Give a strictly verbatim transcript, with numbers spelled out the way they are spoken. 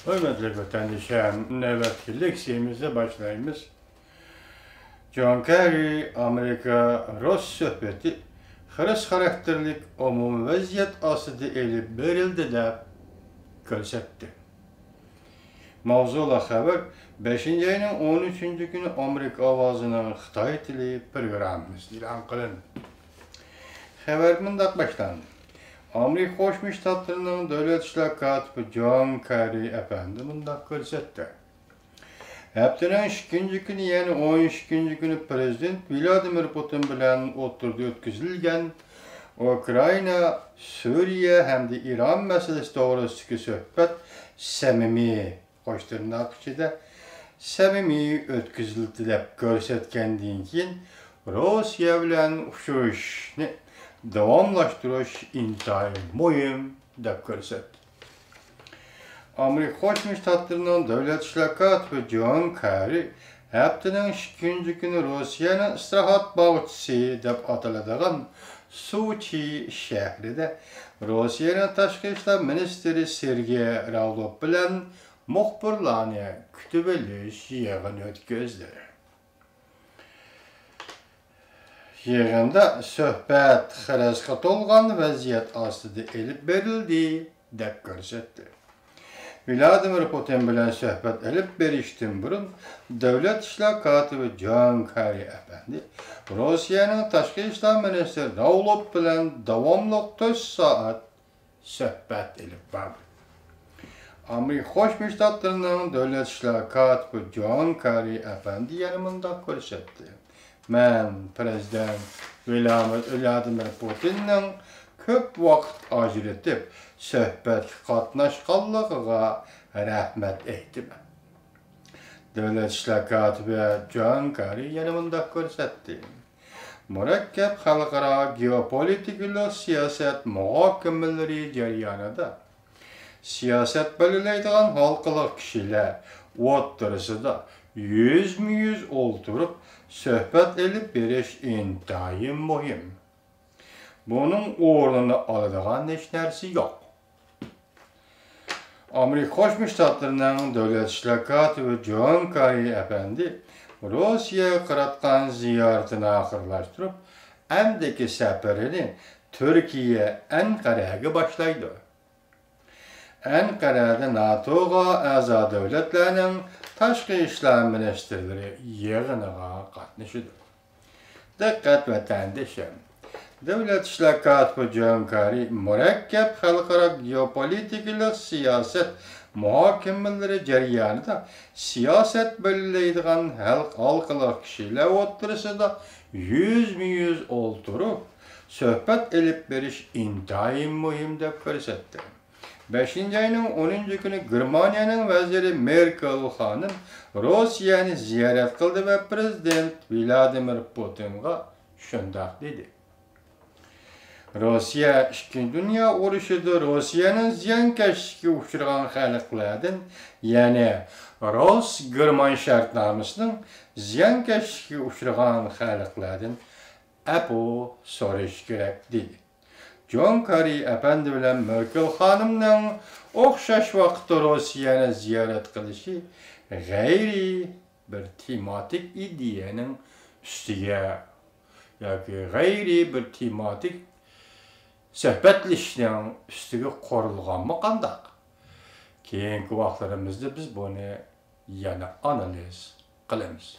ھۆرمەتلىك ۋەتەندىشىم، نۆۋەتتىكى لېكسىيەمىزنى باشلايمىز. جون كېررى ئامېرىكا رۇس سۆھبىتى خىرىس خاراكتېرلىك ئومۇمىي ۋەزىيەت ئاستىدا ئېلىپ بېرىلدى دەپ كۆرسەتتى. ماۋزۇلۇق خەۋەر بەشىنچى ئاينىڭ ئون ئۈچىنچى كۈنى ئامېرىكا ئاۋازىنىڭ خىتاي تىلى پروگراممىسىدا ئېلان قىلىندى. خەۋەر مۇنداق باشلاندى. ئامېرىكا قوشما شتاتلىرىنىڭ دۆلەت ئىشلار كاتىپى جون كېررى ئەپەندى مۇنداق كۆرسەتتى. ھەپتىنىڭ ئىككىنچى كۈنى، يەنى ئون ئىككىنچى كۈنى پىرېزىدېنت ۋلادىمىر پۇتىن بىلەن ئوتتۇرىدا ئۆتكۈزۈلگەن ئۇكرائىنا، سۈرىيە ھەمدە ئىران مەسىلىسى توغرىسىدىكى سۆھبەت سەمىمىي، قوش تىرناق ئىچىدە، سەمىمىي ئۆتكۈزۈلدى دەپ كۆرسەتكەندىن كېيىن، روسىيە بىلەن ئۇچرىشىشنى داۋاملاشتۇرۇش ئىنتايىن مۇھىم دەپ كۆرسەتتى. ئامېرىكا قوشما شتاتلىرىنىڭ دۆلەت ئىشلار كاتىپى جون كېررى ھەپتىنىڭ ئىككىنچى كۈنى روسىيەنىڭ ئىستىراھەت باغچىسى دەپ ئاتىلىدىغان سوچى شەھىرىدە روسىيەنىڭ تاشقى ئىشلار مىنىستىرى سېرگېي راۋلوف بىلەن مۇخبىرلارنى كۈتۈۋېلىش يىغىنى ئۆتكۈزدى. يىغىندا سۆھبەت خىرىسقا تولغان ۋەزىيەت ئاستىدا ئېلىپ بېرىلدى، دەپ كۆرسەتتى. ۋلادىمىر پۇتىن بىلەن سۆھبەت ئېلىپ بېرىشتىن بۇرۇن، دۆلەت ئىشلار كاتىپى جون كېررى ئەپەندى روسىيەنىڭ تاشقى ئىشلار مىنىستىرى راۋلوف بىلەن داۋاملىق تۆت سائەت سۆھبەت ئېلىپ باردى. ئامېرىكا قوشما شتاتلىرىنىڭ دۆلەت ئىشلار كاتىپى جون كېررى ئەپەندى يەنە مۇنداق كۆرسەتتى. مەن پىرېزىدېنت ۋلادىمىر پۇتىننىڭ كۆپ ۋاقىت ئاجرىتىپ سۆھبەتكە قاتناشقانلىقىغا رەھمەت ئېيتىمەن. دۆلەت ئىشلار كاتىپى جون كېررى يەنە مۇنداق كۆرسەتتى. مۇرەككەپ خەلقئارا گېئوپولىتىكىلىق سىياسەت مۇھاكىمىلىرى جەريانىدا سىياسەت بەلگىلەيدىغان ھالقىلىق كىشىلەر ئوتتۇرىسىدا يۈزمۇ يۈز ئولتۇرۇپ سۆھبەت ئېلىپ بېرىش ئىنتايىن مۇھىم. بۇنىڭ ئورنىنى ئالىدىغان ھېچ نەرسە يوق. ئامېرىكا قوشما شتاتلىرىنىڭ دۆلەت ئىشلار كاتىپى جون كېررى ئەپەندى روسىيەگە قاراتقان زىيارىتىنى ئاخىرلاشتۇرۇپ، ئەمدىكى سەپىرىنى تۈركىيە ئەنقەرەگە باشلايدۇ. ئەنقەرەدە ناتوغا ئەزا دۆلەتلەرنىڭ تاشقى ئىشلار مىنىستىرلىرى يىغىنىغا قاتنىشىدۇ. دىققەت ۋەتەندىشىم! دۆلەت ئىشلار كاتىپى جون كېررى مۇرەككەپ خەلقئارا گېئوپولىتىكىلىق سىياسەت مۇھاكىمىلىرى جەريانىدا سىياسەت بەلگىلەيدىغان ھەل-، ھالقىلىق كىشىلەر ئوتتۇرىسىدا يۈزمۇ يۈز ئولتۇرۇپ سۆھبەت ئېلىپ بېرىش ئىنتايىن مۇھىم دەپ كۆرسەتتى. بەشىنچى ئاينىڭ ئونىنچى كۈنى گېرمانىيەنىڭ ۋەزىرى مېركېل خانىم روسىيەنى زىيارەت قىلدى ۋە پىرېزىدېنت ۋلادىمىر پۇتىنغا شۇنداق دېدى. روسىيە ئىككىنچى دۇنيا ئۇرۇشىدا روسىيەنىڭ زىيانكەشلىككە ئۇچرىغان خەلقلەردىن، يەنى روس-گېرمان شەرتنامىسىنىڭ زىيانكەشلىككە ئۇچرىغان خەلقلەردىن ئەپۇ سورىشى كېرەك، دېدى. جون كېررى ئەپەندى بىلەن مېركېل خانىمنىڭ ئوخشاش ۋاقىتتا روسىيەنى زىيارەت قىلىشى غەيرىي بىر تېماتىك ئىدىيەنىڭ ئۈستىگە ياكى غەيرىي بىر تېماتىك سۆھبەتلىشىشنىڭ ئۈستىگە قۇرۇلغانمۇ قانداق؟ كېيىنكى ۋاقىتلىرىمىزدا بىز بۇنى يەنە ئانالىز قىلىمىز.